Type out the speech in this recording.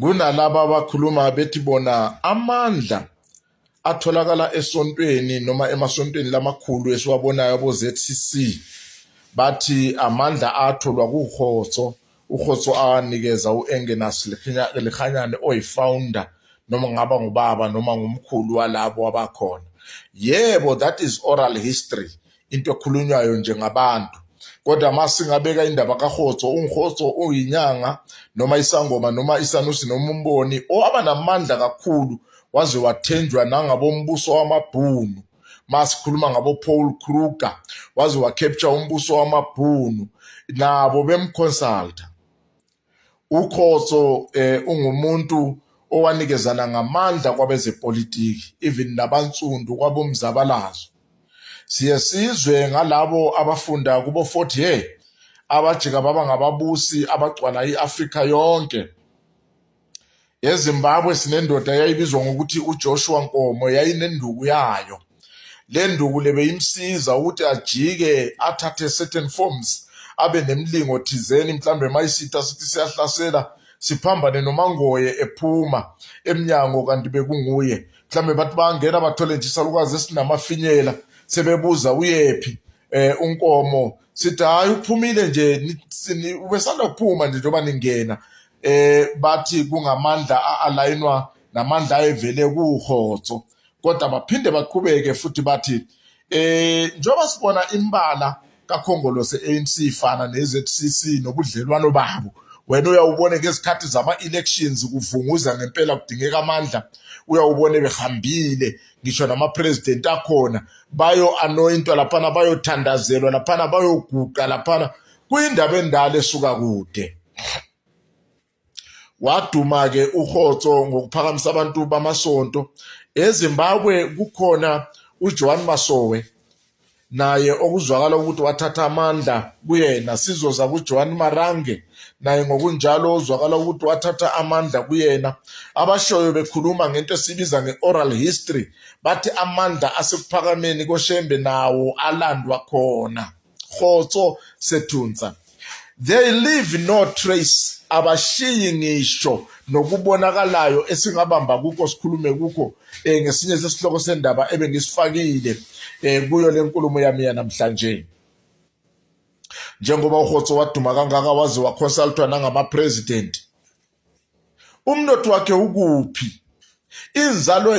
Kunalaba abakhuluma bethi bona amandla atholakala esontweni noma emasontweni lamakhulu esiwabonayo abo-ZCC, bathi amandla atholwa kuKgotso, uKgotso awanikeza u-Engenas Lekganyane oyi-founder noma ngaba ngubaba noma ngumkhulu walabo abakhona. Yebo, that is oral history, into ekhulunywayo nje ngabantu. Kodwa uma singabeka indaba kaKgotso, uNkgotso uyinyanga noma isangoma noma isanusi noma umboni owaba namandla kakhulu, waze wathenjwa nangabombuso wamabhunu. Masikhuluma ngabo Paul Kruger, waze wa-capture umbuso wamabhunu nabo bem-consulta. UKgotso ungumuntu owanikezana ngamandla kwabezepolitiki, even nabansundu kwabomzabalazo. Siye sizwe ngalabo abafunda kubo Fort Hare, abajika baba ngababusi abagcwala iAfrika yonke. EZimbabwe sinendoda eyayibizwa ngokuthi uJoshua Nkomo, yayinenduku yayo. Le nduku le beyimsiza ukuthi ajike athathe certain forms, abe nemlingo thizeni, mhlambe mayisitha sithi siyahlasela siphambane nomangoye ephuma emnyango kanti bekunguye. Mhlambe bathi bangena bathole nje isalukazi esinamafinyela, sebebuza uyephi uNkomo, sithi hayi uphumile nje, ubesanda kuphuma nje njengoba ningena. Bathi kungamandla alayinwa namandla ayevele kuKgotso. Kodwa baphinde baqhubeke futhi bathi njengoba sibona imbala kaKhongolose ANC ifana ne-ZCC nobudlelwano babo, wena uyawubone ngezikhathi zama-elections kuvunguza ngempela, kudingeka amandla, uyawubone behambile ngisho nama-president akhona bayo-anointwa laphana, bayothandazelwa laphana, bayoguqa laphana. Kuyindaba endala esuka kude. Waduma-ke uKgotso ngokuphakamisa abantu bamasonto. EZimbabwe kukhona uJohn Masowe, naye okuzwakala ukuthi wathatha amandla kuyena. Sizoza kuJohn Marange, naye ngokunjalo ozwakala ukuthi wathatha amandla kuyena. Abashoyo bekhuluma ngento esibiza nge-oral history bathi amandla asekuphakameni koShembe nawo alandwa khona. Kgotso Sethuntsa. They leave no trace, abashiyi ngisho nokubonakalayo esingabamba kukho sikhulume kukho ngesinye sesihloko sendaba ebengisifakile kuyo lenkulumo yami yanamhlanje. Njengoba uKgotso waduma kangaka waze wa-consultwa nangama-president, umnotho wakhe ukuphi? Inzalo